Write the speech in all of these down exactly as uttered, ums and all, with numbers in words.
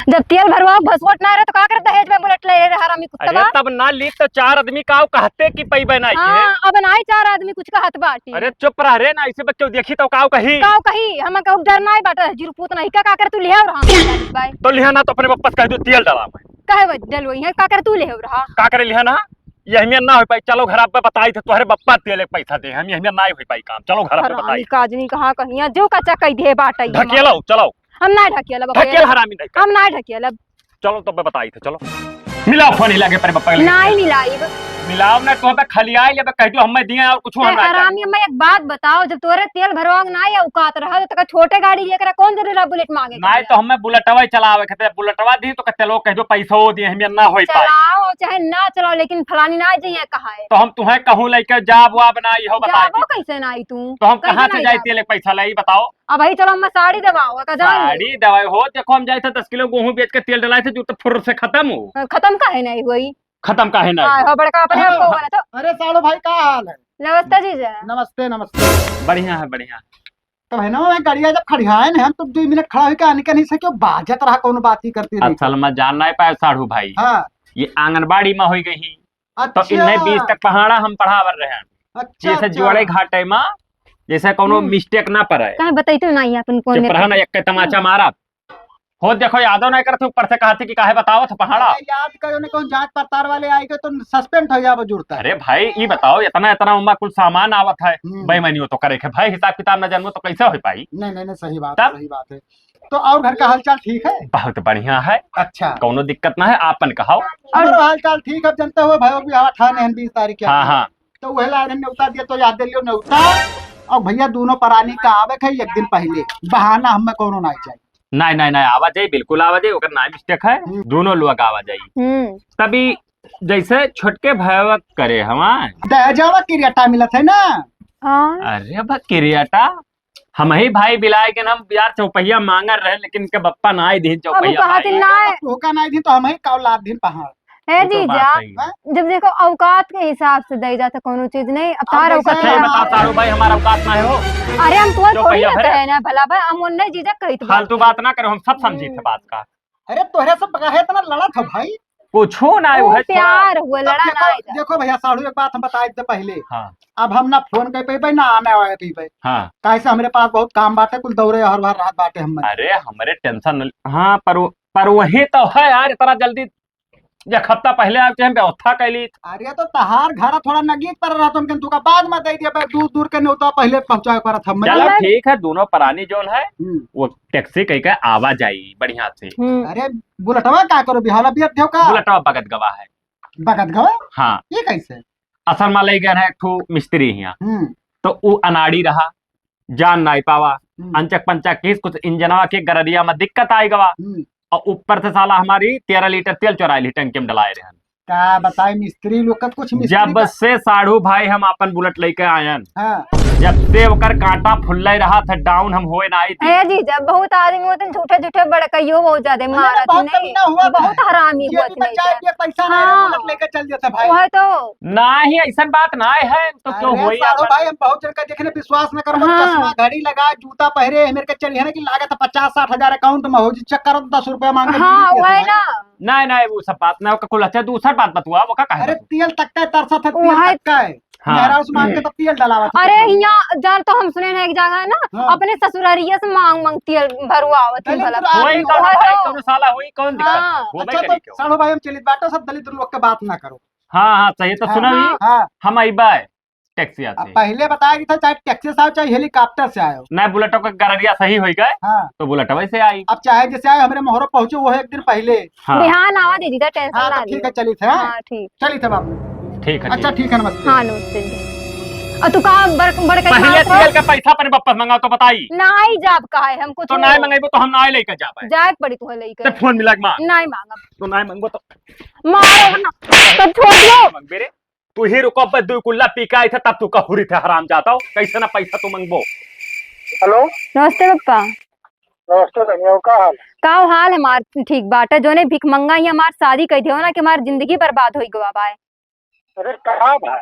जब तेल भरवाओ भसवट ना रहे तो का करे दहेज में बुलेट ले रहे हरामी कुत्ता अरे बा? तब ना ली तो चार आदमी का कहते कि पैबे ना हाँ, के। अब ना चार आदमी कुछ कहत बाटी। अरे चुप रह रे ना, ऐसे बच्चों देखी तो का कही। का कही? हम कहू डर ना बाटे, जीरो पूत नहीं का, का करे तू लिया रहा बाई। तो लिहा ना तो अपने बप्पा से कह दो तेल डाला मैं। कहे वो डलवई है, का करे तू ले रहा? का करे लिहा ना? ये हमें ना हो पाई, चलो घर आप बताई थे, तोहरे बप्पा तेल एक पैसा दे, हम ये हमें ना हो पाई काम, चलो घर आप हरामी बताई। काजनी कहाँ कहिया जो कच्चा कह दे बाटे ये ढकेलो, माँ। चलो। हम ना ढकेला बप्पा। ढकेल हरामी नहीं कर। हम ना ढकेला। चलो तब बताई थे, चलो। मिलाओ फोन हिला के पर बप्पा के लगे। नहीं मिलाइब। मिलाओ ना तो पे खाली आई लेबे कह दियो हमें दिए और कुछ ए, हम ना हरामी, हमें एक बात बताओ, जब तोरे तेल भरवा के ना ये औकात रहा तो तका छोटे गाड़ी लेकर कौन जरूरी रहा बुलेट मांगे के नहीं लिए? तो हमें बुलेटवा ही चलावे के, बुलेटवा दी तो कहते लोग कह दो पैसा हो दिए हमें ना होई पाई। चलाओ चाहे ना चलाओ लेकिन फलानी ना जाइए कहा है। तो हम तुम्हें कहूँ लेके जाब वाब ना ये हो बताए। जाबो कैसे ना आई तू? तो हम कहाँ से जाई तेल एक पैसा लाई बताओ? अब भाई चलो, हमें साड़ी देवाओ, का जान साड़ी देवाओ हो, देखो, हम जाए थे दस किलो गेहूं बेच के तेल डलाए थे, जो तो फुर्र से खत्म हो। खत्म काहे नहीं हुई? खत्म काहे नहीं हाँ, हुई? हो बड़का अपने आप को हाँ, बोला तो। अरे साड़ू भाई, का हाल है? नमस्ते जीजा। नमस्ते, नमस्ते। बढ़िया है, बढ़िया। तो है ना, मैं गाड़िया जब खड़ियाए ना, हम तो दो मिनट खड़ा होके आने का नहीं से क्यों बाजत रहा, कौन बात ही करती रही। असल में जान नहीं पाए साड़ू भाई। हाँ। ये आंगनबाड़ी में हो गई। तो अच्छा। इन्हें बीस तक पहाड़ा हम पढ़ावर रहे। अच्छा, जैसे अच्छा। जोड़े घाटे में जैसे कोनो हम्म। मिस्टेक ना पड़े। काहे बताई तो ना, ये अपन कौन चुप रहा ना, एक तमाचा हम्म। मारा। हो देखो, यादव नहीं करते, ऊपर से कहते कि काहे बतावत हो पहाड़ा। अरे याद करो ने, कौन जांच पड़ताल वाले आए गए तो सस्पेंड हो जाबो जुड़ता है। अरे भाई, ई बताओ, इतना, इतना उम्मा कुल सामान आवत है, हम्म। बेईमानी हो तो करे के भाई, हिसाब किताब ना जानबो तो कैसे हो पाई? नहीं, नहीं, नहीं, सही बात है, तब? सही बात है। तो और घर का हालचाल ठीक है? बहुत बढ़िया है। अच्छा। कौनो दिक्कत ना है, आपन कहाओ। हमारो हालचाल ठीक है, जनते हुए भाई, अभी हवा ठान है बीस तारीख के हाँ, आगे। हाँ। तो वह लाइन हमने उतार दिया, तो याद दे लियो ने उतार। और भैया, दोनों परानी का आवे के एक दिन पहले, बहाना हमें कौनो ना चाहिए। नहीं, नहीं, नहीं, आवा जाई, बिल्कुल आवा जाई, ओकर ना मिस्टेक है, हम्म। दोनों लोग आवा जाई। हम्म। तभी जैसे छोटके भैया करे हमार। दहेजवा किरियाटा मिलत है ना? हाँ। अरे बा किरियाटा, हम ही भाई बिलाए के नाम यार चौपहिया मांगर रहे, लेकिन इनके बप्पा ना आई दीन अब चौपहिया कहा भाई। दिन ना आए। धोखा ना आई दीन तो हम ही का औलाद दीन पहाड़। हे वो तो जीजा, बात सही है। जब देखो औकात के हिसाब से दे जाता कोनो चीज नहीं, अब अब तार जैसे औकात सही ना बता है। सारू भाई, हमारा औकात ना है हो। अरे हम तो जो थोड़ी भैया ना भरे। कहे ना भला भाई, हम उन्ने जीजा कहित बात फालतू है। बात ना करो, हम सब समझी थे हम्म। बात का। अरे तोहरे सब काहे इतना लड़त हो भाई? कुछो ना, ओ, उहे थोड़ा प्यार हुआ, तब लड़ा देखो, ना है। देखो भैया साढ़ू, एक बात हम बताए दे पहले। हाँ। अब हम ना फोन कर पेबे, ना आने आवे पेबे। हाँ। काहे से हमरे पास बहुत काम बाटे, कुल दौरे हर बार रात बाटे हम। अरे हमरे टेंशन न, हाँ, पर वो, पर वही तो है यार, इतना जल्दी एक हफ्ता पहले आके हम व्यवस्था कैली। अरे तो तहार घर थोड़ा नगीच पर रहत, हम तुका बाद में दे दिया, दूर दूर के न्योता पहले पहुंचाए परत हम। चलो मतलब ठीक है, दोनों परानी जोन है, हम्म। वो टैक्सी कह के आवा जाई बढ़िया से। हम्म। अरे बुलेटवा का करो, बिहावला बियत देव का? बुलेटवा बगत गवा है। बगत गवा? हाँ। ये कैसे? असल में ले गए हैं एक ठो मिस्त्री हियाँ। हम्म। तो उ अनाड़ी रहा, जान नाई पावा, हम्म। अंचक पंचक किस कुछ इंजनवा के गररिया में दिक्कत आए गवा। हम्म। और ऊपर से साला हमारी तेरह लीटर तेल चोराए ली टंकी में डलाए रहन। का बताई मिस्त्री लोग का, कुछ मिस्त्री जब का से साढ़ू भाई हम अपन बुलेट लेके आयन, हाँ। जब से ओकर कांटा फुल्ले रहा था, डाउन हम होए ना आई थी। ए जीजा, बहुत आदमी होते हैं झूठे झूठे बड़कइयो बहुत ज्यादा नहीं, मारत बहुत नहीं, कमीना हुआ था। बहुत हरामी ये हुआ भी नहीं बचाए था। के पैसा नहीं रहे, हाँ। बुलेट लेके चल जाता भाई। वो है तो। ना ही ऐसन बात ना है, तो क्यों अरे होई साढ़ू अपन? भाई, हम बहुत जन का देखने विश्वास न करो, हाँ। चश्मा घड़ी लगा, जूता पहरे, मेरे के चलिए ना कि लागत है पचास साठ हजार अकाउंट में हो जी, चेक करो दस रुपया मांगे, हाँ, बीड़ी पिए वही थे ना। भाई। नहीं, नहीं, वो सब बात ना, ओका कुल अच्छा, दूसर बात बतुआ, वो का कहे अरे बतुआ? तेल तक का तरसा था, तेल वही तक का है। हाँ। मेहरारू से मांग के तो तेल डलावा था अरे, पेट्रोल में। यहाँ जान तो हम सुने ना एक जगह है ना, हाँ। अपने ससुरारिया से मांग मांग तेल भरवावत ही चलिए, भला। तो वही आदमी तो होता है भाई, है। कौनो साला हुई, कौन दिक्कत है? हाँ। वो अच्छा, भाई तो करी क्यों? साढ़ू भाई, हम चलित बाटो, सब दलित लोग के बात ना करो। हाँ, हाँ, सही है, तो हाँ, सुनो हाँ। भी, हाँ। हम अइबा है टैक्सी अब से। पहले बताया कि था, चाहे टैक्सी से आओ, चाहे हेलीकॉप्टर से आयो। नहीं, बुलेटो का गररिया सही होई गए, हाँ। तो बुलेटो वैसे आई। अब चाहे जैसे आए, हमरे मोहरो पहुंचो, वो है एक दिन पहले। हाँ। बिहान आवा दीदी, तो टेंशन हाँ, ना तो ठीक लियो। है, चलित है। हाँ, ठीक। चलित है बाबू। ठीक है, अच्छा, ठीक। ठीक है, नमस्ते। हाँ, नमस्ते जी। और तू कहाँ बड़, बड़ के पहले मारत हो? तेल का पैसा अपने वापस मंगाओ तो बताई। नाई जाब का है, हम कुछ तो नाई नहीं। मंगेबो तो हम नाई लेके जाब है। जाए पड़ी तुम्हें लेके। तो फोन मिला के मार। नाई मांगब। तो नाई मंगबो तो मारो ना। तो छोड़ दो। मंगबे रे। तू ही रुको, बस दो कुल्ला पी के आई था, तब तू कहूरी थे, हराम जाता हो, कैसे ना पैसा तू मंगबो। हेलो। नमस्ते पप्पा। नमस्ते धनिया, का हाल? का हाल हमार ठीक बाटे, जोने भिखमंगा ही हमार शादी कई देहो ना कि हमार जिंदगी बर्बाद होई गवा बाय। अरे का भाई?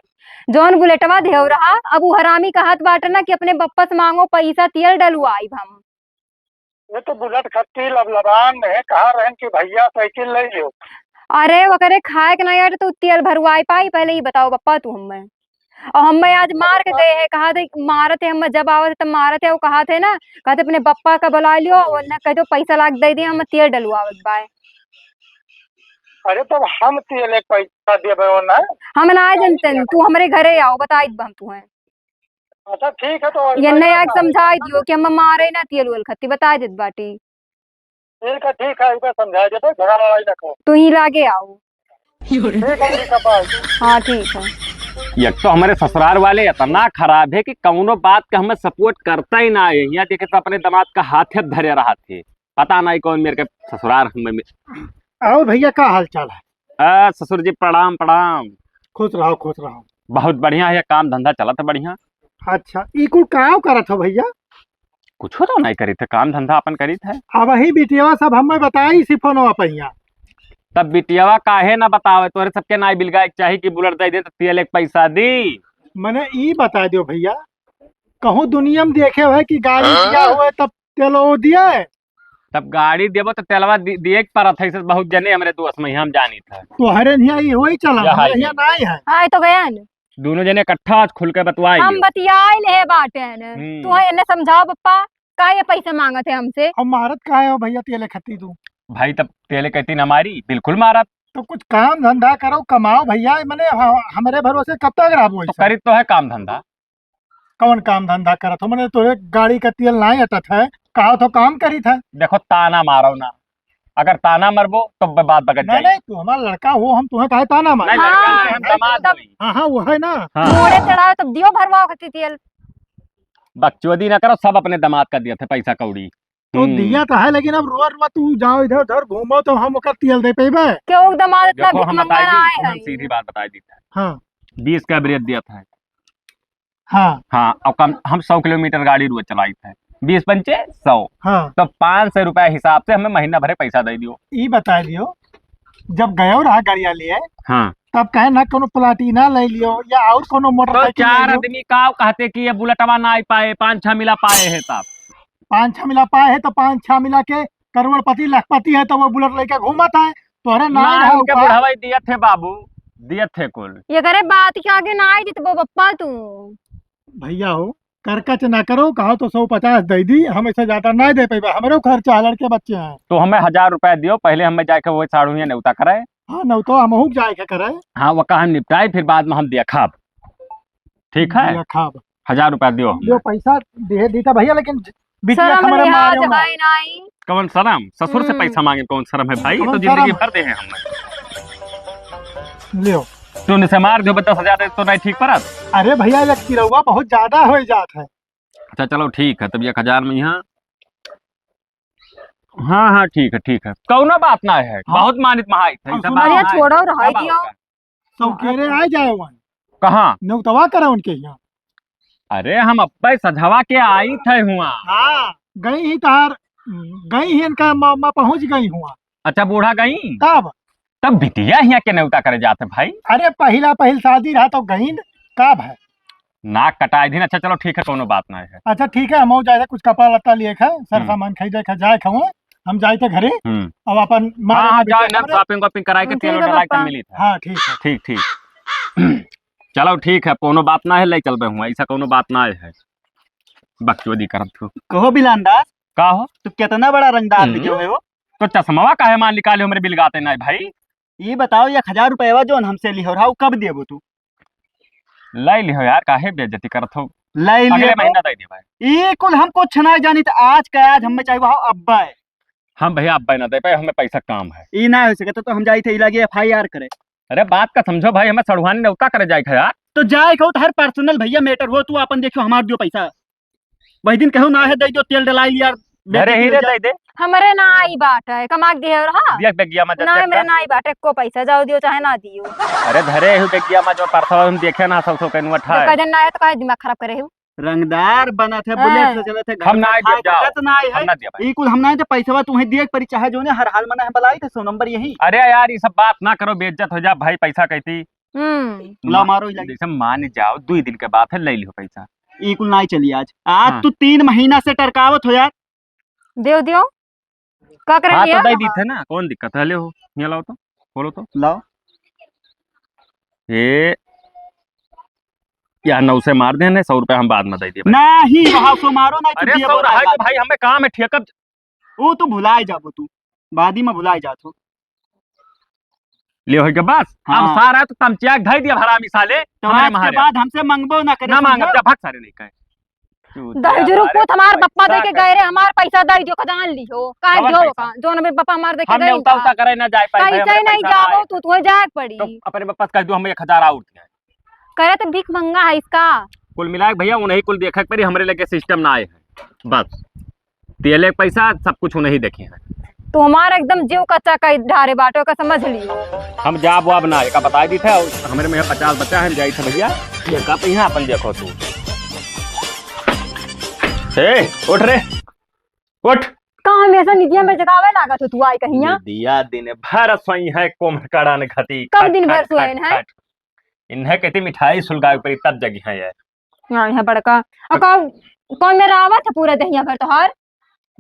जौन बुलेटवा देहो रहा, अब उ हरामी कहत बाटे ना कि अपने बप्पा से मांगो पैसा, तेल डलवाइब हम। ये तो बुलेट खत्ती लबलबान है, कहा रहन कि भैया साइकिल ले लियो। अरे, ओकरे खाए के नहीं आटे तो तेल भरवाए पाई, पहले ई बताओ बप्पा तू हम्मे। और हम्मे आज मार के गए है, कहा थे मारत है, हम्मे जब आवत है तब मारत है, वो कहा थे ना, कहा थे अपने बप्पा का बुला लियो और उन्हें कह दो पैसा लाग दे दिए, हम तेल डलवावत बाए। अरे तब हम तेल एक पैसा देबे हो ना। हम ना जानते, तू हमरे घरे आओ, बताई देब हम तुहें। अच्छा ठीक है, तो ये नया समझाई दियो कि हम मारे ना तेल वेल खत्ती, बताई देत बाटी। ठीक है, ठीक है, इधर समझाई देबे, झगड़ा लड़ाई ना करो। तू ही लागे आओ। ठीक है, ठीक है, बाय। हाँ, ठीक है। एक तो हमरे ससुरार वाले इतना खराब है कि कौनो बात का हमें सपोर्ट करता ही ना है। यहाँ देखे तो अपने दामाद का हाथ है धरे रहा थे, पता नहीं कौन मेरे के ससुरार हमें। आओ भैया, का हाल चाल है? आ, ससुर जी, प्रणाम, प्रणाम। खुश रहो, खुश रहो। बहुत बढ़िया है, काम धंधा चलत है बढ़िया। अच्छा, ई कुल काव करत हो भैया? कुछो तो नहीं करी थे, काम धंधा अपन करी थे। अब वही बिटियावा सब हमें बताई सी फोनवा पहिया। तब बिटियावा काहे ना बतावे, तोरे सबके नाई बिलगाए के चाही कि बुलेट दे दे तो तेल एक पैसा दी। मने ई बता दियो भैया, कहूँ दुनिया में देखे हुए कि गाड़ी दिया हुए तब तेल वो दिए? तब गाड़ी देबो तो तेलवा दि-, दिए के परत है, से बहुत जने हमरे दोस्त में हम जानी था। तोहरे हियाँ ई होई चला, यह हमरे हाल हियाँ है। नाई है। आए तो गया न। दोनों जने इकट्ठा आज खुल के बतवाई हम लियो। बतियाई ले बाटे न। हम्म। तू है इन्हें समझाओ पप्पा, का ये पैसे मांगत है हमसे? अब मारत काहे हो भैया तेले खत्ती तू? भाई तब तेले कहती ना मारी, बिल्कुल मारत। तो कुछ काम धंधा करो, कमाओ भैया, मने ह-, हमरे भरोसे कब तक रहबो तो ऐसा? करी तो है काम धंधा। कौन काम धंधा करत हो? मने तोरे गाड़ी का तेल नाई अटत है, कहा तो काम करी था। देखो ताना मारो ना, अगर ताना मरबो तो ब-, बात बगड़ नहीं, जाई। नहीं, तू हमारा लड़का हो, हम तुम्हें काहे ताना मारे? नहीं, लड़का हाँ, नहीं, हम दामाद तब होई। हाँ, हाँ, वो है ना। हाँ। मोड़े चढ़ाओ तब दियो भरवाओ खत्ती तेल। बकचोदी ना करो, सब अपने दामाद का दिया थे पैसा कौड़ी। तो हम्म। दिया तो है, लेकिन अब रोज रोज तू जाओ इधर उधर घूमो तो हम ओकर तेल दे पेबे? क्यों दामाद इतना देखो, हम भिखमंगा बताई ना दी, आए हम हैं। सीधी बात बताई दी। हाँ। बीस का average दिया था। हाँ। हाँ, और कम, हम सौ किलोमीटर गाड़ी रोज चलाई थे, बीस पंचे सौ। हाँ। तो पाँच सौ रुपया हिसाब से हमें महीना भरे पैसा दे दियो। ई बताई दियो, जब गयो रहा गाड़िया लिए, हाँ। तब कहे ना कोनो प्लाटिना ले लियो या और कोनो तो मोटरसाइकिल ले चार लियो। आदमी का कहते कि ये बुलेटवा ना आई पाए, पाँच छह मिला पाए है तब। पाँच छह मिला पाए है तो पाँच छह मिला के करोड़पति लखपति है तो वो बुलेट लेके घूमत है, तोहरे ना मान रहा के का? बुढ़ावा दिया थे बाबू, दिया थे कुल। ये करे बात के आगे ना आई जितबो बप्पा तू। भैया हो, करकच ना करो, कहो तो सौ पचास दे दी, हम इससे ज्यादा ना दे पाएबे, हमरो खर्चा है, लड़के बच्चे हैं। तो हमें हजार रुपया दियो, पहले हमें जाके वो साढ़ू हियाँ नेवता कराए। हाँ, नेवता हमहू के जाए के करे। हाँ, वो काम निपटाए, फिर बाद में हम देखब। ठीक है? देखब। हजार रुपया दियो हमें। दियो पैसा दे दीता भैया, लेकिन बिटिया शर्म हमारे लिहाज मारे ना। है नाई। कौन शर्म? ससुर से हम्म। पैसा मांगे, कौन शर्म है भाई? ये कौन तो जिंदगी शर्म? भर दे हैं हमने। लियो। तो उनसे मार दो, दस हजार तो नहीं ठीक परत। अरे भैया, ये किरौआ बहुत ज्यादा हो जात है। अच्छा चलो ठीक है, तब एक हजार में यहाँ। हाँ, हाँ, ठीक है, ठीक है, कौनो बात ना है, हाँ। बहुत मानित महाई थे, अब ऐसा सुनो। बात अरे ना है। छोड़ो, रहाई क्या बात दियो। है? सौकेरे आ जाए वन। कहाँ? नेउतवा करे उनके यहाँ। अरे हम अब्बे सझवा के आई थे हुआ। हाँ, गई ही तहार, गई ही इनका म-, म-, पहुँच गई हुआ। अच्छा बूढ़ा गई? तब? तब बिटिया हियाँ के नेउता करे जात है भाई। अरे पहिला पहिल शादी रहा तो गई न, का भाई? नाक कटाए दिन। अच्छा चलो ठीक है, कौनो बात ना है। अच्छा ठीक है, हम जाए कुछ कपड़ा लत्ता लिए खा, सर हम्म। सामान खरीदे खा, जाए खाऊं, हम जाए थे घरे। हम्म। अब अपन मार हाँ, हाँ, बिटिया जाओ ना, हमरे। shopping वॉपिंग कराए के हम्म, तेल ठीक है डलाई के पापा। मिली था। हाँ, ठीक है। ठीक, ठीक। चलो ठीक है, कोनो बात ना है, ले चलबे हुआ, ऐसा कोनो बात ना है। बकचोदी करत हो। कहो बिलान दास, का हो? तू कितना बड़ा रंगदार हम्म। दिखे हुए हो? तो चश्मावा काहे मान निकाले हमरे बिलगाते ना भाई? ये बताओ, एक हजार रुपया जौन हमसे लिहो रहा, वो कब देबो तू? ले लिहो यार, काहे बेइज्जती करत हो? ले लिहो अगले तो? महीना दे दे भाई। ई कुल हम कुछ ना जानी, तो आज का आज हमें चाहिए, वहाँ अब्बा है। हम भैया अब्बा ना दे पाए, हमें पैसा काम है। ई ना हो सके तो, तो हम जाई थे, ई लगे FIR करे। अरे बात का समझो भाई, हमें सड़ुआनी नेवता करे जाए थे यार। तो जाए कहो तो हर personal भैया matter हो, तू अपन देखो, हमार दियो पैसा। वही दिन कहो ना है, दे दो, तेल डलाई यार, घरे बेइज्जती ही हो रे, जाए। दे दे। हमरे ना आई बात है, कमा के दिए रहा। दिया बेगिया में ना, जब हमरे ना आई बात, एको पैसा, जाओ दियो चाहे ना दियो। अरे घरे ही बेगिया में जो परसवा हम देखे ना, सौ सौ के नोट है। कह देना है तो काहे दिमाग खराब करे हो? रंगदार बनत है, हाँ। बुलेट से चलत है, घर हम ना में आए खाए जाओ। कत ना आए हम है। ना दिया भाई। ई कुल हम ना आए तो पैसवा तुम्हें दिए के परी, चाहे जो ने हर हाल में ना है, बुलाई थे सौ नंबर यही। अरे यार, ये सब बात ना करो, बेइज्जत हो जा भाई, पैसा कहती। हम्म। ला मा-, मारो इलाज। जैसे मान जाओ, दो ही दिन के बात है, ले लियो पैसा। ई कुल नाई चली आज। आज हाँ। तू तीन महीना से टरकावत हो यार। देव, देव। का करे हाँ, तो लिया? दे दी थे ना, कौन दिक्कत है? ले हो, यहाँ लाओ तो, खोलो तो। लाओ। ए, या नौ से मार दे ने, सौ रुपया हम बाद में दे दिए भाई। नहीं, वहाँ से मारो ना, अरे, दिए सौ बोला रहा है बात। तो भाई, हमें काम है, ठेका। वो तो भुलाए जाबो तू, बादी में भुलाए जात हो। ले होई के बस। हाँ। अब सारा तो तमचिया के धई दिया हरामी साले, तो हमरे आज के मारे। बाद हमसे मंगबो ना करे, ना मांगब, समझो? जा भाग सारे नहीं कहे। चूतिया दहिजरू सारे पूत हमार पैसा बप्पा दे के का गए रे, हमार पैसा दे दियो, खदान लिहो। काहे कवन दियो पैसा? का? जोन में बप्पा हमार दे के हम गए नेवता का? उता करे ना जाए पाए भाई, कैसे हमरे नहीं पैसा जाबो आए। तू, तू जाए के पड़ी। तो अपने बप्पा से कह दू, हमें एक हजार और दिया। करे तो भीख मंगा है इसका। कुल मिला के भैया, उन्हीं कुल देखे के पड़ी, हमरे लगे सिस्टम ना आए है। बस। तेले के पैसा, सब कुछ उन्हीं देखे हैं। तू हमारा एकदम जीव कच्चा कई ढारे बाटो का, समझ लियो। हम जाब वाब ना, एका बताई दी थे, और हमरे में पचास बचा है, हम जाई थे भैया, ये का पे यहाँ अपन देखो तू। ए, उठ रे, उठ। का हमेशा निदिया में जगावे लागत हो तू आई कहिया? निदिया दिन भर सोई है, कोम्हकड़न घती, कब खट, दिन भर खट, सोएन खट, है? खट। इन्हें कहती मिठाई सुलगावे पड़ी, तब जगी है ये। हाँ, यहाँ बड़का। और का, कौन मेरा आवत है पूरा दहिया भर तोहार?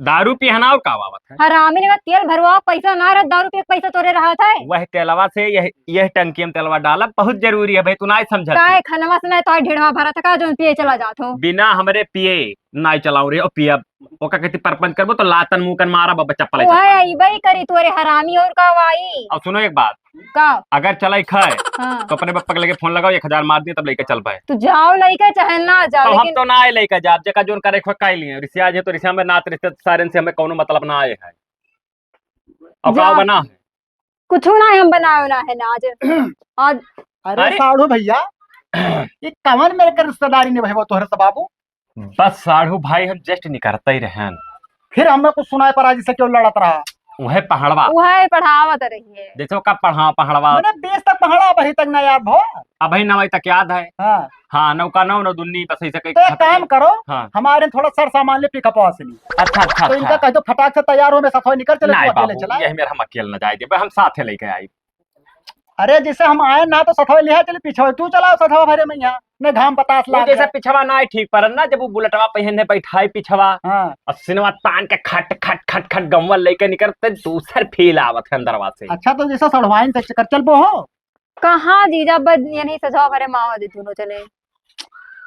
दारू पिहना और का आवत है? हरामी ने तेल भरवाओ, पैसा ना रहत, दारू पिए के पैसा तोरे रहत है। वह तेलवा से यह, यह टंकी में तेलवा डालब बहुत जरूरी है भाई, तू नाय समझत। काहे खनवा से नाय तोहार ढेड़वा भरत है का, जोन पिए चला जात हो? बिना हमरे पिए नाय चलाऊ रे, और पियब। ओका कहती परपंच करबो तो लातन मुंह कन मारब, अब चप्पल ओहे चप्पल। अइबे करी तोरे हरामी, और का वाई? और सुनो एक बात, का? अगर चलाई खाए, हाँ। तो अपने बप्पा के लगे फोन लगाओ, एक हजार मार दिए, तब लेके चल पाए। तू जाओ लेके, चाहे ना जाओ, तो हम लेकिन तो ना आए लेके जाब, जेका जोन करे खोकाई लिए, रिसिया जे तो रिसिया में नात रिश्ते सारन से हमें कौनो मतलब ना आए है। और जा। का बना है? कुछ ना हम बनाओ ना है ना आज। आज अरे अरे। साढ़ू भैया, ये कवन मेरे के रिश्तेदारी निभावे तोहरे से बाबू? बस साढ़ू भाई, हम just निकरते ही रहन। फिर हमें कुछ सुनाई पड़ा, जिससे क्यों लड़त रहा? वह पहाड़वा। वह पढ़ावत रही है। जैसे ओका पढ़ा, पहाड़वा। मने बीस तक पहाड़ा, अभी तक ना याद हो? अबही नवाई तक याद है। हाँ। हाँ, नौका नौ, नौ दुन्नी, बस ऐसे कहीं तो एक खत्म। काम करो, हाँ। हमारे थोड़ा सर सामान ले, पिकअपवा से ली। अच्छा, अच्छा, तो इनका अच्छा। कह दो फटाक से तैयार हो, मैं साथ निकल चले, नहीं तू अकेले बाबू, चला। यही मेरा हम अकेले न जाए देबे, हम साथे लेके आई। अरे, जैसे हम आए ना, तो सथवा लिहा चली, पिछवा तू चलाओ, सथवा भरे में यहाँ, ने घाम बतास वो लाग जैसे जाए। पिछवा ना ठीक परन ना, जब वो बुलेटवा पहने बैठाई पिछवा, हाँ। और सिनवा तान के खट, खट, खट, खट गमवा लेके निकलते, दूसर feel आवत है अंदरवा से। अच्छा, तो जैसे सड़वाइन से चक्कर चल बो हो। कहाँ जीजा, बद, यानी सथवा भरे मावा दे दोनों चले।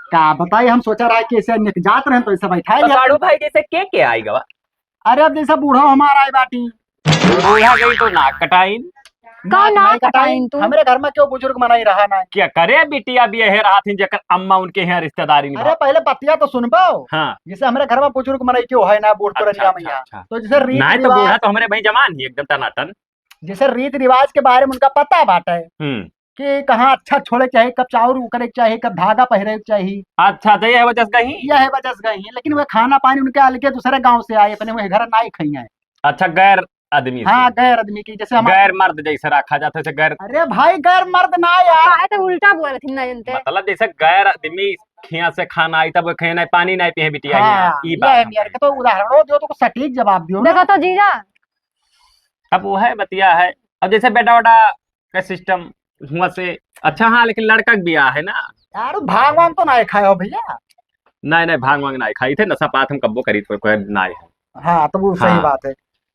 का बताई, हम सोचा रहा कि ऐसे निक जात रहन तो ऐसे बैठाए तो जाते। साढ़ू भाई जैसे के, के आई गवा? अरे, अब जैसे बूढ़ो हमार आए बाटी। बूढ़ा गई तो नाक कटाइन। का नाक नाक नहीं कटाइन कटाइन? तू? हमरे घर में क्यों बुजुर्ग मनई रहा ना? क्या करे बिटिया, अब यह रहा थी जेकर अम्मा उनके यहाँ रिश्तेदारी निभा। अरे, पहले बतिया तो सुनबो। हाँ। जैसे हमरे घर में बुजुर्ग मनई क्यों है ना, बूढ़ अच्छा, पुरनिया अच्छा, में यहाँ। अच्छा। तो जैसे रीत नहीं तो रिवाज बूढ़ा तो हमरे भाई जवान ही एकदम टनाटन। जैसे रीत रिवाज के बारे में उनका पता बाटे। हम्म। कि कहाँ अच्छा छोड़े के चाही, कब चाउर करे के चाही, कब धागा पहिरे के चाही। अच्छा, तो यह वजह से गई? यह वजह से गई, लेकिन वह खाना पानी उनके अलगे दूसरे गांव से आए, अपने वही घर नाई खाई है। अच्छा, गैर आदमी से। हाँ, गैर आदमी की, जैसे हमारे गैर मर्द जैसे रखा जाता है, जैसे गैर अरे भाई, गैर मर्द ना यार। काहे तो उल्टा बोलत ही ना जनते। मतलब जैसे गैर आदमी खिया से खाना आई, तब वो खाए ना, पानी ना पिए बिटिया हाँ, हियाँ, ई बात यह हम मेरे कहे। के तो उदाहरण दो, तो सटीक जवाब दियो ना। देखो तो जीजा, अब वो है बतिया है। अब जैसे बेटा वेटा का सिस्टम हुआ से अच्छा, हाँ, लेकिन लड़का के बियाह है ना। यार, भांग वांग तो ना खाए हो भैया? नहीं, नहीं, भांग वांग ना खाई थे, नशा पात हम कब्बो करी थे, कोई ना है। हाँ, तो वो सही हाँ। बात है।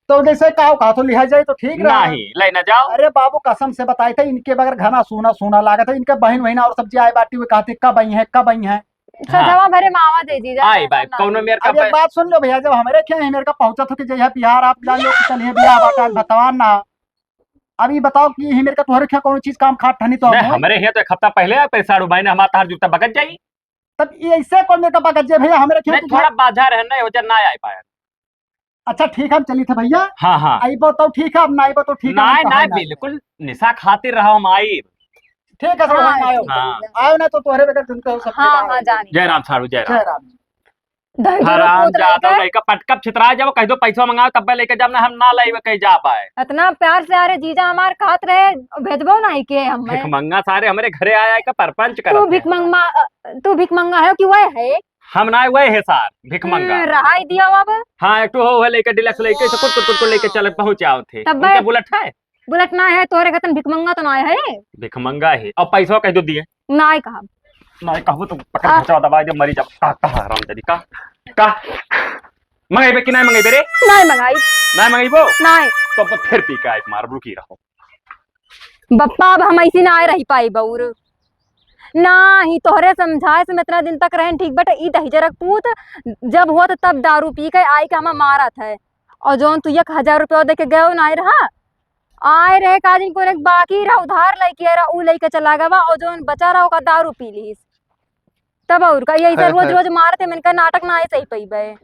तो जैसे काव कहा तो लिहा जाए तो ठीक रहा। नहीं, ले ना जाओ। अरे बाबू, कसम से बताए थे, इनके बगैर घना सूना सूना लागत है। इनके बहन वहन और सब जे आए बाटी, वे कहते, "कब आई हैं, कब आई हैं?" सजवा हाँ। भरे मावा दे जीजा, आई बात, कौनो मेर का अब एक पे- बात सुन लो भैया, जब हमरे क्या है, मेरे का पहुंचा तो कि जय बिहार आप जान लो कि चलिए बियाह बाटा भतवान ना। अब ये बताओ कि ही मेरे का तोहरे क्या कौन चीज काम खाट ठनी तो नहीं, हम हो? हमरे हियाँ तो एक हफ्ता पहले आए, पैसा साढ़ू भाई ने हमारा तार जूता बगत जाई। तब ये ऐसे कौन मेरे का बगत जाए भैया, हमरे क्या नहीं, तुझे थोड़ा बाजार है ना, वजह ना आ पाया। अच्छा ठीक है, हम चली थे भैया। हाँ, हाँ। आइबो तो ठीक है, अब ना आइबो तो ठीक है, हम नहीं, कहा नहीं, ना। बिल्कुल निशा खातिर रहो हम आई। ठीक है, सब हाँ, हम आयो। ठीक है, हाँ। ठीक है। आयो ना तो तोहरे बगैर तुम कहो सब हाँ, बेकार हाँ, हो। जानी। जय राम साढ़ू, जय राम। जय राम। दही जरूर हराम पूत जादा लइके। लइका पटकब छितरा जाबो, कह दो पैसा मंगाओ तब लइके जाब ना, हम ना लइबे कहीं जा पाए। इतना प्यार से अरे जीजा हमार कहत रहे, भेजबो नहीं के हम। भिखमंगा सारे हमरे घरे आया के परपंच तू करत है। भिखमंगा, तू भिखमंगा है कि वह है? हम ना वह है सार, भिखमंगा। हम्म, रहाई दिया अब। हाँ, एक ठो हो है लइके डिलक्स लइके से कुट कुट कुट कुट लइके चले पहुँच आओ थे। तब उनके बे- बुलेट है? बुलेट ना है, तोहरे खतन भिखमंगा तो ना है। भिखमंगा है। अब पैसा कह दो दिए। ना है कहा। ना है कहबो तो पकड़ आ। घचा दबा दे, मरी जब। का, का हराम जादी, का? का? मंगइबे कि नाहीं मंगइबे रे? नाहीं मंगाई। नाहीं मंगइबो? नाहीं। तो अब फिर पी के आए मार, रुकी रहो। बप्पा, अब हम ऐसी नाहीं रही पाई बउर। नाहीं, तोहरे समझाए से हम इतना दिन तक रहन ठीक, but ई दहिजरक पूत जब होत तब दारू पी के आई के हमा मारत है। और जौन तू एक हजार रुपया दे के गयो नाहीं रहा, आए रहे का दिन को एक बाकी रहा, उधार लइके रहा, ऊ लइके चला गवा, और जौन बचा रहा ओका दारू पी लीस। तब और का, यही से रोज रोज मारते, मैंने कहा नाटक नाहीं सही पइबे।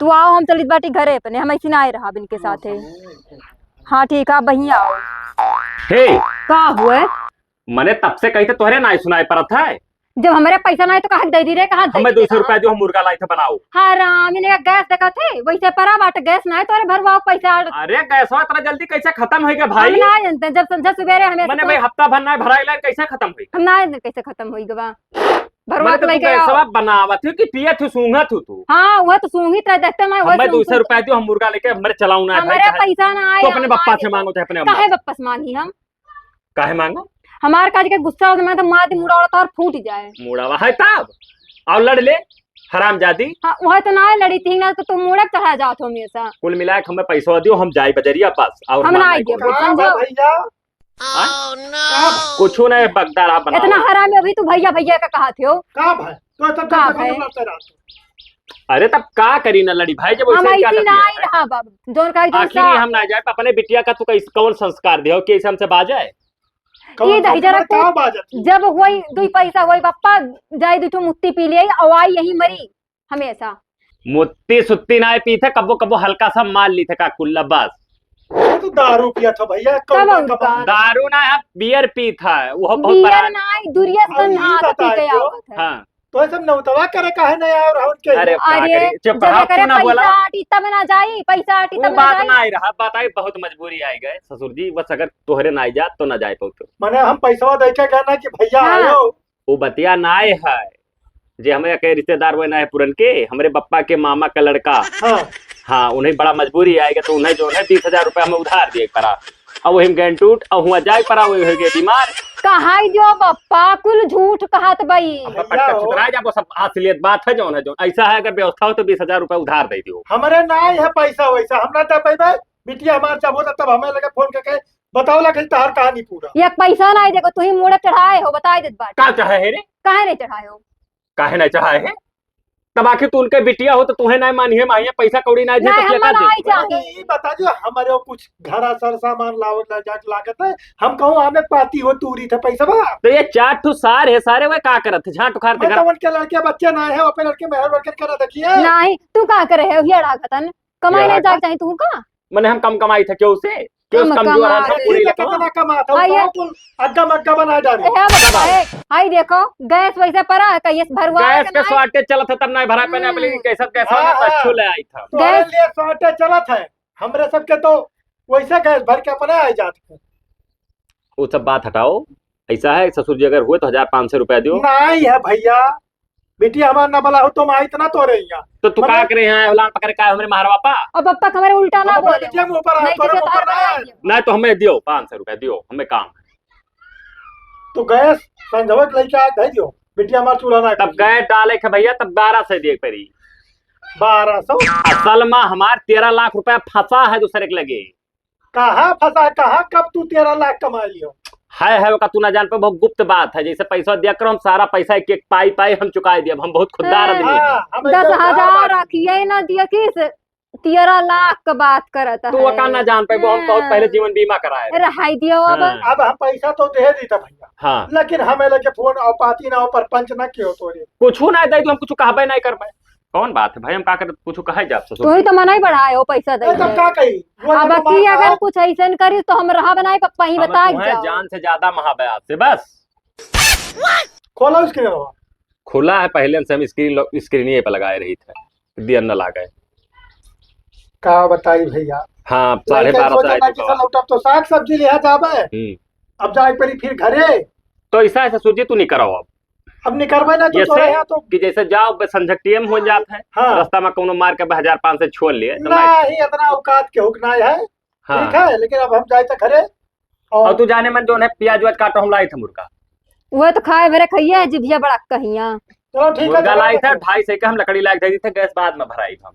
तू आओ, हम चलित बाटी घरे अपने, हम ऐसी नाहीं रहा इनके साथे। हाँ ठीक है, बहिया आओ। हे! का हुए? मने तब से कही तो तोहरे नाहीं सुनाई परत है। जब हमरे पैसा नाहीं तो कहा दे दी रे, कहा दे हमें दी दो सौ रे, रुपया कहा? जो हम मुर्गा लाई थे बनाओ। हाँ राम, इन्हें गैस देखा थे, वैसे परा बाटे गैस नाहीं तोरे भरवाओ पैसा। अरे गैसवा इतना जल्दी कैसे खत्म होइगा भाई? हम नाहीं जानते, जब संझा सुबेरे हमें मने तो भाई हफ्ता भर नाहीं भराई लाइन कैसे खत्म होइगा? हम नाहीं जानते कैसे खत्म होइगा बा। भरवा मने तो के तू लेके आओ। गैसवा बनावत हो कि पियत हो, सूंघत हो तू? हाँ, वह तो सूंघित रहे, देखते मैं वह हमें सूंघ दो सौ रुपया दियो, हम मुर्गा लेके हमरे चलाऊ ना है भाई, हमारे काहे? पैसा ना आए, तो अपने हम बप्पा आए से देबो। मांगो, चाहे अपने अम्मा काहे से। बप्पा से मांगी हम? काहे मांगो? हमार काज के गुस्सा हो तो मैं तो मार दी मुड़ा और फूट जाए। मुड़ावा है तब? और लड़ ले, हरामजादी। हाँ, वह तो ना लड़ी थी ना, तो तू मुड़ा चढ़ा जात हो हमेशा। कुल मिला के हमें पैसा दियो, हम जाई बजरिया पास और हम मार ना नहीं दियो, बोल। का बा समझो? भैया? हाँ? का बा? कुछ नहीं, बगदार आप बनाओ। इतना हरामी अभी तू भैया भैया का कहा थे हो? का भाई? तो तब का तक भाई? हम लड़ते रहते। अरे तब का करी ना लड़ी भाई, जब हम वैसे ही क्या ऐसी करती ना है? आई रहा बाबू, जोन का जोन आखिर सा- ही हम ना जाए, अपने बिटिया का तू कैसे, कौन संस्कार दे हो कि ऐसे हमसे बाजे? कौन ये दही जरा संस्कार को का बाजत? जब होई दुई पैसा होई बप्पा, जाई दुई ठो मुत्ती पी ले, अवाई यही मरी हमेशा। मुत्ती सुत्ती ना पी थे, कबो कबो हल्का सा मार ली थे का कुल्ला बस। ये तो दारू पिया था भैया, तब कौन और का? का? दारू ना है, बियर पी था, वो बहुत बियर बड़ा ना आई, दुरिया और सन ये हाथ पी बताइए, के आवत है। हाँ। तो ऐसे नौतवा करे काहे नहीं आया राहुल के? अरे का अरे, करे? चुप जब रहा, करे तू ना पैसा बोला। आटी तब ना जाई, पैसा आटी वो तब ना बात जाई। ना आई रहा, बात आई, बहुत मजबूरी आई गए ससुर जी, बस अगर तोहरे ना आई जात तो ना जाए पाऊ तो। मने हम पैसवा दे के गए ना कि भैया हाँ। आयो। वो बतिया ना आए है, जे हमें के रिश्तेदार हुए ना है पुरन के, हमरे बप्पा के मामा का लड़का। हाँ। हाँ, उन्हें बड़ा मजबूरी आई गए तो उन्हें जो है बीस हजार रुपया हमें उधार दिए पड़ा। अब वही में गैन टूट, अब हुआ जाए पड़ा, वही हो गए बीमार। कहाई दियो बप्पा, कुल झूठ कहत बई। अब पटका भैया हो। छितरा जा, वो सब असलियत बात है, जौन है, जौन ऐसा है, अगर व्यवस्था हो तो बीस हजार रुपया उधार दे दियो। हमरे ना है पैसा वैसा, हम ना दे पैबे। बिटिया हमार जब होता तब हमें लगे फोन करके बताओ ला कहीं तहार कहानी पूरा। एक पैसा ना है, देखो तू ही मुड़े चढ़ाए हो, बताई देत बाटे। का चढ़ाए है रे? काहे नहीं चढ़ाए हो? काहे नहीं चढ़ाए है? तब आखिर तू उनके बिटिया हो तो तुहे नहीं मानिए, माहिया पैसा कौड़ी नहीं दे नहीं, तो हम क्या ना दे? आई चाही। अरे, ये बता जो हमारे वो कुछ घरा सर सामान लावत ला जाके लागत है, हम कहूँ आमे पाती हो तूरी थे पैसा बा। तो ये चार ठो सार है, सारे वे का करत थे? झांट उखाड़ ते मैं घर। तो उनके लड़के बच्चे ना है, अपने लड़के मेहर लड़के करा देखिए। नहीं, तू का करे है, ये अड़ा खतन कमाई ये नहीं अड़ा जाके खतन। चाही तू का? मने हम कम कमाई थे क्यों से? क्यों कम कमजोर हम कमाते। पूरी ठीक है, लखनऊ? कितना कमाता हूँ, आइए। बहुत तुम अग्गा मग्गा बना डाली। ए, अब बताए, आई देखो, गैस वैसे पड़ा है, कहिए से भरवा गैस के के नहीं। Shortage चलत है, तब नहीं भरा पाने, हम्म। अपने गैस, गैस हाँ, वाला हाँ। पच्छू ले आई था। तो गैस। ये shortage चलत है, हमरे सबके तो वैसे गैस भर के अपने आ जात है। वो सब बात हटाओ, ऐसा है ससुर जी अगर हुए तो हजार पाँच सौ रुपया दियो। नहीं है भैया, बिटिया हमार ना बला हो, तुम आई इतना तो रही है। तो तू मतलब का करे हैं, औलाद पकड़ के आए हमरे महारवा पा? अब पप्पा के हमरे उल्टा ना बोले। बिटिया मुंह पर आ, नहीं, तोरे मुंह पर ना आए। नहीं तो हमें दियो, पाँच सौ रुपया दियो, हमें काम है। तो गैस संझवत लेके आए, दे दियो, बिटिया हमार चूल्हा ना तब गैस डाले के भैया, तब बारह सौ दिए पड़ी। बारह सौ? असल में हमार तेरह लाख रुपया फंसा है दूसरे के लगे। कहाँ फंसा है, कहाँ, कब तू तेरह लाख कमा लियो? है, है, ओका तू ना जान पे, बहुत गुप्त बात है। जैसे पैसा दिया करो, हम सारा पैसा एक एक पाई पाई हम चुकाई दिया। हम बहुत खुददार आदमी हैं। हाँ, हम दस हजार रखिए ना दिया किस, तेरह लाख का बात करत है। तू ओका ना जान पे, वो हम बहुत पहले जीवन बीमा कराए रहे। रहाई दियो अब। हाँ। अब हम पैसा तो दे दी था भैया। हाँ। लेकिन हमें लगे फोन और पाती ना हो, परपंच ना कियो तोरे। कुछ ना दे, तो हम कुछ कहबे नहीं करबे। कौन बात है भाई, हम का कर कुछ कहे जाब ससुर? तू ही तो मना ही बढ़ाए हो पैसा दे ए, तब के। का कही? वो अब जब की मार अगर खाओ। कुछ ऐसन करी तो हम रहा बनाए पप्पा ही हम बताए तुम्हें जाओ। जान से ज्यादा महाबे आज से बस। खोला उसके रहो। खुला है, पहले से हम screen लो-, screen ये पे लगाए रही थे, दिया न लागे। का बताई भैया? हाँ, साढ़े बारह से आए चुका। लौटब तो साग सब्जी लिहा जाबे। हम्म। अब जाए पड़ी फिर घरे। तो ऐसा है ससुर जी, तू नहीं कराओ अब। अब निकरबे ना तो ये तोरे से यहाँ तो कि जैसे जाओ बस संझक टीएम हो जात है, हाँ। रास्ता में कोनो मार के हजार पाँच सौ छोड़ लिए, तो नहीं, इतना औकात के हुक ना है। हाँ। ठीक है, लेकिन अब हम जाए तो घरे। और और तू जाने मन जो है प्याज व्याज काटो, हम लाई थे मुर्गा। वो तो खाए भरे खाइए, जिभिया बड़ा कहिया। चलो ठीक है, मुर्गा लाई थे, ढाई सौ के हम लकड़ी लाए दे दी थे, गैस बाद में भराई हम।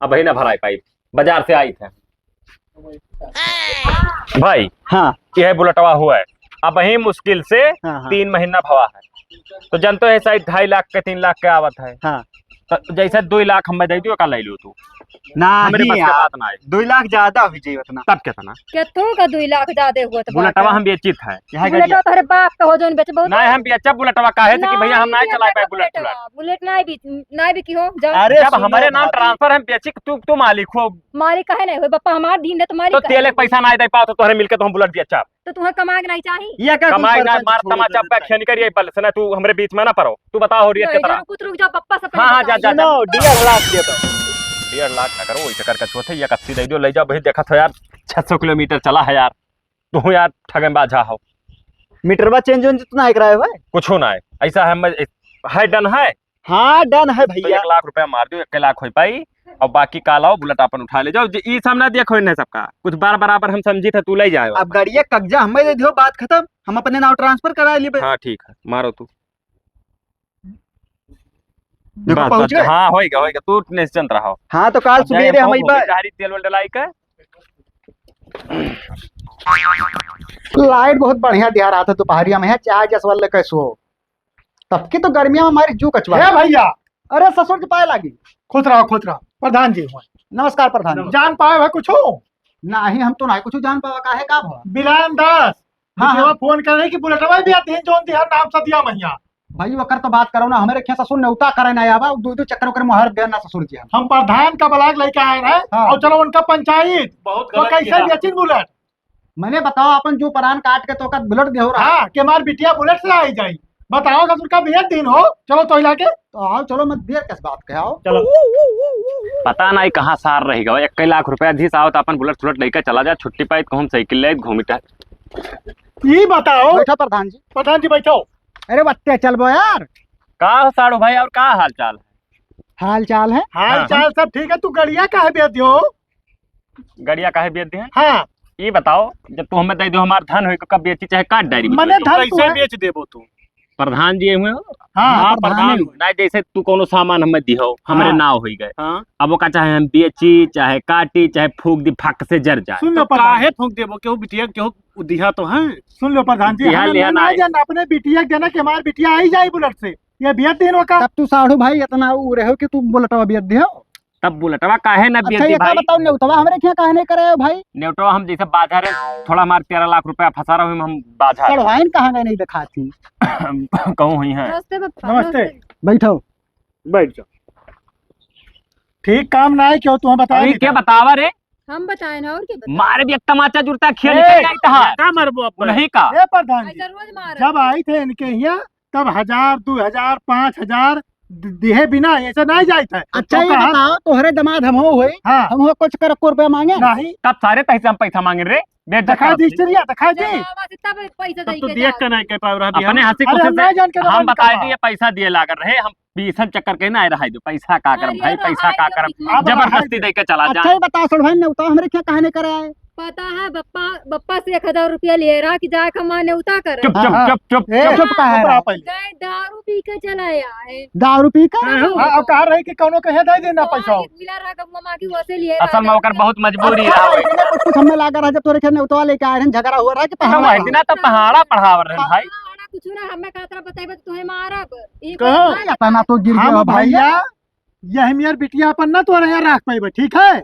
अबहीं ना भराई पाई, बाजार से आई थे। भाई, हाँ। यह बुलेटवा हुआ है, अबहीं मुश्किल से हाँ, हाँ। तीन महीना भवा है, तो जनतो है शायद ढाई लाख के, तीन लाख के आवत है। हाँ। तो जैसे दुई लाख हमें दे दियो, का ले लियो तू? ना हमरे ही बस के यार, बात ना है। दुई लाख ज्यादा हो जाई उतना। तब कितना? केतनो का दुई लाख ज्यादा हुआ तो बुलेटवा बात है। हम बेचित है। यह बुलेटवा गाड़ी तोहरे बाप का हो जौन बेचे बहुत ना, हम बेचब बुलेटवा काहे से कि ना, भैया हम ना बेचे चला पाए बुलेट, बुलेटवा। बुलेट ना भी, ना भी की हो, जाओ। अरे जब सुनो हमारे नाम भाभी। ट्रांसफर हम बेची, तू, तू मालिक हो। मालिक काहे नहीं हो, बप्पा हमार दिन दे तो मालिक तो काहे तेल एक नहीं हो? पैसा ना दे पाओ तो तोहरे मिलके तो हम बुलेट बेचब। तो तुहैं कमाए के नाहीं चाही? ये का कमाए कुल ना, मार तमाचा पे खेनी करिए, बल से ना, तू हमरे बीच में ना पड़ो। तू बताओ हो रही है नहीं, कितना? रुक, रुक जाओ, पप्पा से पहले हाँ, हाँ, जा, बताइए। जा, जा। सुनो, डेढ़ लाख दे दो। डेढ़ लाख ना करो, वैसे करके चौथे एक अस्सी दे दो, ले जाओ भाई, देखा तो यार, छह सौ किलोमीटर चला है यार। तू यार ठगेबाज हो। मीटरवा चेंज वेंज तो ना कराए हुए? कुछ ना है, ऐसा है, मैं, है डन है। हाँ, डन है तो भैया। एक लाख रुपया मार दियो, एक लाख हो पाई, और बाकी काल आओ, बुलेट अपन उठा ले जाओ। जे ई सब ना देखो इन्हें सबका, कुछ बार बराबर हम समझी थे, तू ले जाए अब अपन। गाड़िया कब्जा हमें दे दियो, बात खत्म, हम अपने नाम ट्रांसफर करा लेबे। हाँ, ठीक है, मारो तू। देखो, बस, पहुँच बस, गए? हाँ, होइगा, होइगा, तू निश्चिंत रहो। हाँ, तो काल अब जाए, सुबेरे हम हम अइबे। गाड़ी तेल वेल डलाई के। लाइट बहुत बढ़िया दिया रहा था दोपहरिया में, है चाय जसवल लेके सो। तब की तो गर्मिया में हमारी जू कचवा। ए भैया! अरे ससुर जी पाए लागी। खुश रहो, खुश रहो। प्रधान जी हुए। नमस्कार प्रधान जी। जान पाए है कुछ? नहीं, हम तो नहीं कुछ जान पावा, काहे का भवा? बिलान दास, हाँ, बिटिया हाँ। फोन करे कि बुलेटवा भी आती है, जौन दिया नाम सदिया मैया। भाई, ओकर तो बात करो ना, हमरे खेत ससुर नेवता करे ना आवा, दू दू चक्कर ओकर मुहर दे ना ससुर जी हम। हम प्रधान का ब्लॉक लेके आए रहे, हाँ। और चलो उनका पंचायत, बहुत वो गलत कैसे किया। बेचिन बुलेट? मैंने बताओ, अपन जो परान काट के तो ओकर बुलेट देहो रहा। हाँ, कि हमार बिटिया बुलेट से आई जाई। बताओ, ससुर का बेच दिन हो, चलो तो इलाके। तो आओ, चलो, मत देर किस बात के, आओ। चलो। पता नहीं कहाँ सार रही गवा, एक लाख रुपया धीस आओ तो अपन बुलेट सुलेट लेके चला जा, छुट्टी पाई तो हम साइकिल ले घूमी टहल। ये बताओ। बैठो प्रधान जी। प्रधान जी बैठो। अरे बत्ते चलबो यार। का हो साढ़ू भाई, और का हाल चाल है? हाल चाल है? हाल हाँ। चाल सब ठीक है, तू गड़िया काहे बेच दियो? गड़िया काहे बेच दिए? हाँ। ये बताओ, जब तू हमें दे दो, हमार धन होई, कब बेची चाहे काट डायरी में मने बेची। धन तू कैसे है? बेच देबो तू? प्रधान जी हुए हो? हाँ, हाँ, प्रधान प्रधान। हूँ। ना, जैसे तू कोनो सामान हमें दिहो, हमरे हाँ। नाव होई गए। हाँ। अब ओका चाहे हम बेची, चाहे काटी, चाहे फूंक दी, फक से जर जाए। सुन लो तो प्रधान। काहे फूंक देबो? केहू बिटिया, केहू दिहा तो है। सुन लो प्रधान जी, दिहा हमें लिहा ना ना है। जान, अपने बिटिया के देना कि हमार बिटिया आई जाई बुलेट से। ये बेच दिन ओका। तब तू साढ़ू भाई इतना उ रहे हो कि तू बुलेटवा बेच दिहो? तब बुलेटवा काहे ना बेच अच्छा, दी ये का भाई? बताओ, नेवतवा हमरे क्या काहे नहीं करे हो भाई? नेवतवा हम जैसे बाजार है, थोड़ा हमार तेरह लाख रुपया फंसा रहा हूँ हम बाजार। चढ़वाइन कहाँ गए नहीं दिखाती? कहूँ हुई है। नमस्ते पप्पा, नमस्ते। नमस्ते। बैठो। बैठ जाओ। ठीक काम ना है, क्यों तुम बताओ अभी नहीं क्या था? बतावा रे? हम बताए ना, और क्या बताए? मारे भी एक तमाचा जुड़ता, खिया ए, निकल जाता है। का मरबो अपन? नहीं का? ए प्रधान जी, ऐसा रोज मार जब आई थे इनके यहाँ, तब हजार, दो हजार, पाँच हजार दि-, दिहे बिना ऐसे नहीं जाइत है। अच्छा, तो ये कहा बताओ, तोहरे दमाद हम हो होई, हाँ। हम हो कुछ कर को रुपया मांगे? नहीं। तब सारे तैसे हम पैसा मांगे रे, बेइज्जत दिखा करत दी है। चिड़िया, दिखा दी। जब आवा से तब पैसा तब दे तो के दिया जाओ। के नहीं कह पाओ रहा अपने बिहान। हंसी अरे खुशी हम से नहीं जान के हम जमाने बताए का दिए, पैसा दिए लागर रहे, हम पीसन चक्कर के नहीं रहा है जो पैसा का करम अरे भाई, यार, पैसा रहा का है करम। अभी कुछ जबरदस्ती दे के चला जा। अच्छा, ये बताओ, सुन भाई, नेवता हमरे क्या कहने करे आए? पता है, बप्पा, बप्पा से एक हजार रुपया लिए रहा कि जाए के माँ नेवता करे। चुप, चुप, हाँ, चुप, चुप, ए, चुप। चुप कहाँ है? पहले। गए दारू पी के चला आए। दारू पी के? हाँ, हाँ, अब कहा रही कि कौनो कहे दे देना तो पैसा। एक मिला रहा गप मामा की, वो से लिए असल रहा में ओकर गप। बहुत मजबूरी अच्छा, रहा। इतने कुछ, कुछ हमें लागा रहा, जब तोरे खेत नेवतवा लेके आए रहन, झगड़ा हुआ रहा कि तो पहाड़ा वही पहाड़ा? दिना तो पहाड़ा पढ़ावर रहन भाई। पहाड़ा कुछ ना, हमें का तरह बताइबे तो तुम्हें मारब। ये कहो। बात नहीं, अपना तो गिर हम गया भाई। भैया, यही मेर बिटिया अपन ना तोरे यहाँ रख पाइबे, ठीक है?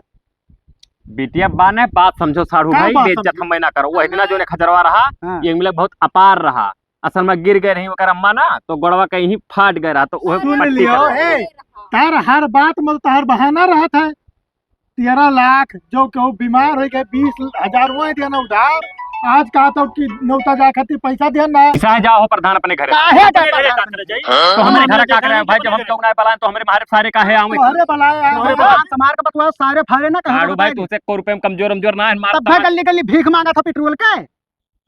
बिटिया बाने बात समझो साढ़ू का भाई, बात बेइज्जत समझो? हमें ना करो। वही दिना हाँ। जो ने खजरवा रहा, हाँ। ये मिले बहुत अपार रहा। असल में गिर गए रही ओकर अम्मा ना, तो गोड़वा कहीं फाट गए रहा, तो उहे सुन पट्टी लियो, करवा। ए, तार हर बात में तार बहाना रहत है। तेरह लाख, जो केहू बीमार हो गए, बीस हजार वो देना उधार। आज कहा तो कि नौता जाए खातिर पैसा देना। चाहे जाओ हो प्रधान अपने घरे। काहे जाए अपने घरे प्रधान? का करे जाई? तो हमरे हाँ, घर का करे भाई, जब हम लोग ना बुलाए तो हमरे मारे सारे काहे आवे? तोहरे बुलाए आए। तोहरे हाँ, बुलाए। संभाल के बतवाओ, सारे फारे ना कहाँ साढ़ू भाई, बताए? तुझसे को रुपए में कमजोर, कमजोर ना है, मार तब भाई तमार। गली, गली भीख मांगा था पेट्रोल के।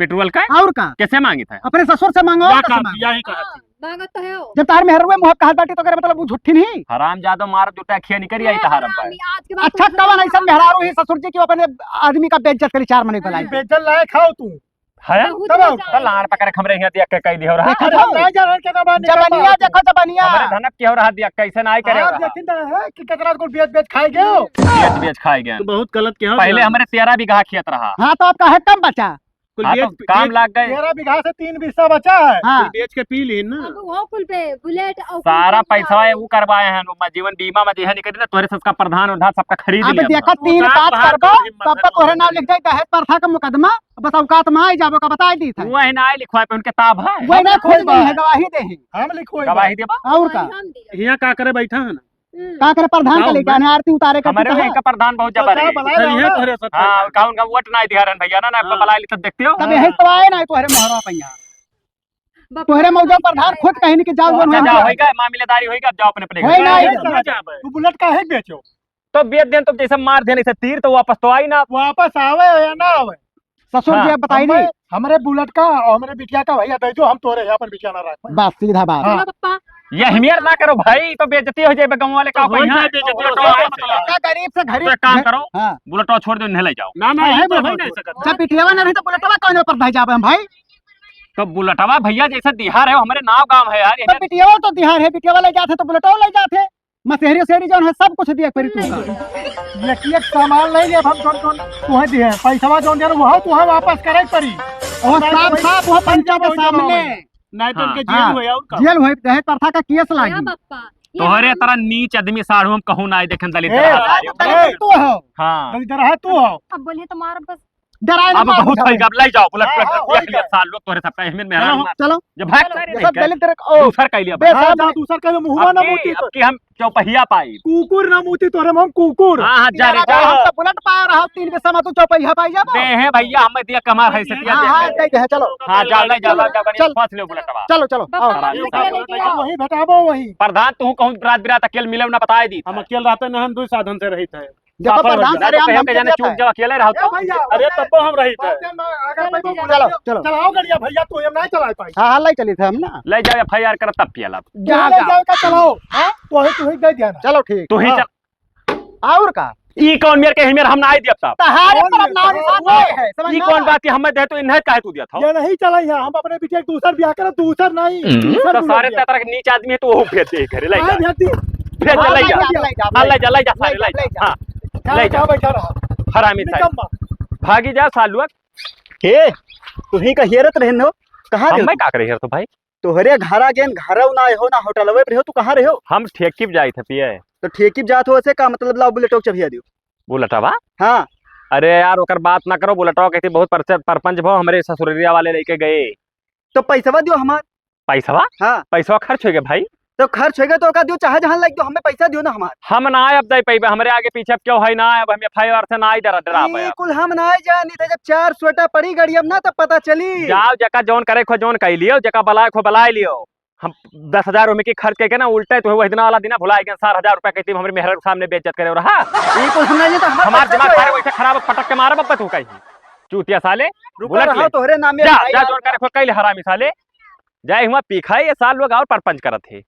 पेट्रोल का? और का? कैसे मांगी था? अपने ससुर से मांगो, और का कैसे मांगो? यही कहा थी। मांगत तो है हो। जब तार मेहरुए मुँह कहा बाटी तो करे मतलब वो झूठी नहीं। हरामजादो मार जूता खिया निकरी आई ए तहार हरामी, अब्बा। आज के बाद अच्छा, तुमसे कवन ना ऐसा मांगो। मेहरारू ही ससुर जी कि वो अपने आदमी का बेइज्जत करी चार मने भलाई। बेइज्जत लाए खाओ तू। है? बहुत तब मजा तो आया। लाड़ पकड़ के हमरे यहाँ दिया के कह दियो रहा। देखो अरे, हम तो नहीं जान रहे केतना बार निकल जबनिया पावत। देखो, जबनिया। हमरे धनक के हो रहा दिया, कैसे ना आई करे हाँ, रहा। देखिन तो है कि केतना कुल बेच, बेच खाए गयो। बेच, बेच खाए गए। तो बहुत गलत के हो पहले जान। हमरे तेरह बीघा खेत रहा। हाँ, तो आपका है कम बचा। कुल हाँ, बेच, तो काम बेच लाग गए। तेरह बीघा से तीन बीघा बचा है। हाँ। कुल बेच के पी लीन ना। अब वो कुल पे बुलेट और कुल सारा कुल पैसा है, वो करवाए हैं, वो जीवन बीमा में जे है निकल ना, तोहरे सबका प्रधान उधार सबका खरीद अब लिया देखो, अपना। तीन वो पाँच साहब करबो, हिम्मत तब है, तोहरे नाम लिख जाए दहेज प्रथा का मुकदमा। बस औकात में आई जाबो का बताई दी था। वही ना आई लिखवाए पे उनके ताब है। वही ना खोल दे है, गवाही दे है। हम लिखवाई गवाही देबा? और का? हम दिया। हियाँ का करे बैठा है ना? हम्म। का करे प्रधान का बताओ लेके ना। आने आरती उतारे का हमारे तो है। इनका प्रधान बहुत तो जबर का है। बला फिर रहा ये ना। तोहरे सब हाँ, प्रधान। का उनका वोट ना दिया रहन भैया ना, ना हाँ। बला ली तब देखते हो। तब यही तो आए ना तोहरे मोहरवा पैया। बाप तोहरे रे, मौजो प्रधान खुद कहीं के जाओ अच्छा, वहाँ जाओ, जाओ। होई गए, मामलेदारी होई गए, अब जाओ अपने, अपने घर। होई ना, नहीं, नहीं, नहीं, नहीं, नहीं। तू बुलेट काहे के बेचो? तो बेच देन, तो जैसे मार देन, इसे तीर तो वापस तो आई ना। वापस आवे या ना आवे? ससुर जी, हाँ। अब बताई हमरे, नहीं। हमरे बुलेट का और हमरे बिटिया का भैया दे दो, हम तोरे यहाँ अपन बिटिया ना रख पाए। बस सीधा बात। हाँ। चलो पप्पा। ये हिमियर ना करो भाई, तो बेइज्जती हो जाए गाँव वाले का तो हो कहीं। जाए बेइज्जती, तो तो हो जाए। मतलब। का गरीब से तो गरीब एक काम घर-, करो, हाँ। बुलेटवा छोड़ दो, इन्हें ले जाओ। ना, ना, हाँ, ये है तो हो बुलेटवा। नहीं सकता। जब बिटियावा ना रही तो बुलेटवा कौन पर धाई जाबे हम भाई? तो बुलेटवा भैया जैसे दिहार है, हमरे नाव गाँव है यार, तो ये बिटियावा तो दिहार है, बिटियावा ले जाते तो बुलेटवा ले जाते। मसेहरी उसेहरी जौन है, सब कुछ दिए के पड़ी तू का। एक एक सामान ले लेब हम, जौन जौन तुहे दिए, पैसवा जौन दिए, वह तुहे वापस करे के पड़ी। और साफ साफ वह पंचा के सामने। नहीं तो हाँ। उनके जेल हाँ। हुए और का? जेल हुए, दहेज प्रथा का केस लागी। बप्पा, ये तोहरे हम तरह नीच आदमी साढ़ू हम कहूँ ना देखें, दलित ए, तरह। साढ़ू दलित तू हो। हाँ। दलित रहा तू हो। अब बोलिए तो मार बस। डराए ना अब मार बहुत बुझावे। होई, अब ले जाओ, बुलेट, हाँ, बुलेट, हाँ, बुलेट, होई गया। साल लोग तोहरे सबका एहमियत में हाँ, हाँ। चलो। जब भाग चलो, करे ये नहीं सब गए। दलित रे, ओ, दूसर का लिया बे, बस। साहब, जा दूसर का मुँहवा ना अब की, मूती अब तो। की हम चौपहिया पाई। कुकुर ना मूती तोहरे मुँह कुकुर। हाँ, हाँ, जा रे, यार, जा। हम तो बुलेट पाए रहा, तीन के समय तू चौपहिया पाई जाबो। दे हैं भैया, हम दिया कमार है से दिया हाँ, दे हाँ, हैं। दे दे, चलो। हाँ, जाओ, ले जाओ, चल, जाओ, जाओ, चल। फंस लो बुलेटवा। चलो, चलो, बप्पा, आओ। बप्पा, आराम से। निकले, निकले, आओ। वहीं बैठाबो वहीं। प्रधान, तू कहूँ रात बिरात अकेले मिले ना बताए दी। हम अकेले रहते ना, हम दो साधन से रहित है। जब साफा हो प्रधान जाए। से ना तो हम कहे के जाने जाता चूक है। जाओ, अकेले रहो ए तो। भैया, अरे भैया, तब हम रही थे। बात में अगर चलो, मैं बोल चलो, दिया, चलो। चलाओ गड़िया भैया, तू हम नहीं चलाए पाई। हाँ, हाँ, ले चली थे हम ना। ले जाओ, एफ आई आर कर तब पियला। जा, ले जा। जाओ का चलाओ। हाँ? तो ही, तू ही दे दिया ना। चलो ठीक। तू ही हाँ। चल। और का? ई कौन मेर के ही मेर हम ना आई दिया तब। तहारे कौन पर मेर नाम के? निशान नहीं है, समझ ई ना? कौन बात है, हमें दे तो इन्हें काहे तू दिया था? ये नहीं चला यहाँ, हम अपने पीछे एक दूसर ब्याह करा, दूसर नहीं, हम्म। दूसर तो दूसर सारे ब्याह। तेरा नीच आदमी है, तो वो भेज दे घरे, ले हाँ, जा। भेज दी। भेज दे, हाँ, ले ले जा। जा, ले जा, हाँ, ले जा, ले जा, ले सारे, जा, ले ले जा। जा। हाँ। जा, ले जा। जा, बैठा रहा। हरामी सारे। निकम्मा। भागी जा सालुआ। हे, तू ही का हेरत रहन हो? कहाँ रहे हम मैं हो? का करे हेर तो भाई? तोहरे घरा गेन, घरौ ना हो, ना होटलवे पे रहो, तू कहाँ रहो? हम ठेकी पे जाई थे पिए। तो ठेकी पे जात हो, ऐसे का मतलब, लाओ बुलेटो चबिया दियो। बुलेटवा? हाँ। अरे यार, ओकर बात ना करो, बुलेटवा कहती बहुत परच-, परपंच भो हमरे ससुररिया वाले लेके गए। तो पैसवा दियो हमार। पैसवा? हाँ। पैसवा खर्च हो गया भाई। तो खर्च हो गया तो ओका दियो, चाहे जहाँ लाइक दो, हमें पैसा दियो ना हमार। हम ना आए अब दे पैबे, हमरे आगे पीछे अब क्यों है ना आए, अब हम एफ आई आर से ना आई डरा, डरा ई पाए। कुल हम ना आए जानी थे, जब चार सोटा पड़ी गाड़ी अब ना तब पता चली। जाओ, जका जौन करे खो जौन कह लियो, जका बलाए खो बलाए लियो। हम दस हजार ओमे की खर्च करके ना उल्टे तो वही दिन वाला दिन ना भुला गए, सात हजार रुपया कहती हमरे मेहर के सामने बेइज्जत करे रहा। ई कुल हम नहीं तो हमार हमार पैसा दिमाग तो सारे है। वैसे खराब पटक के मारा बप्पा तू कहीं। चूतिया साले, रुका बुलेट रहा ले। तोहरे नाम में जा, भाई जा, यार। जौन करे खो कह ले हरामी साले। जाए हुआ पीखा, ये साल लोग और परपंच करत है।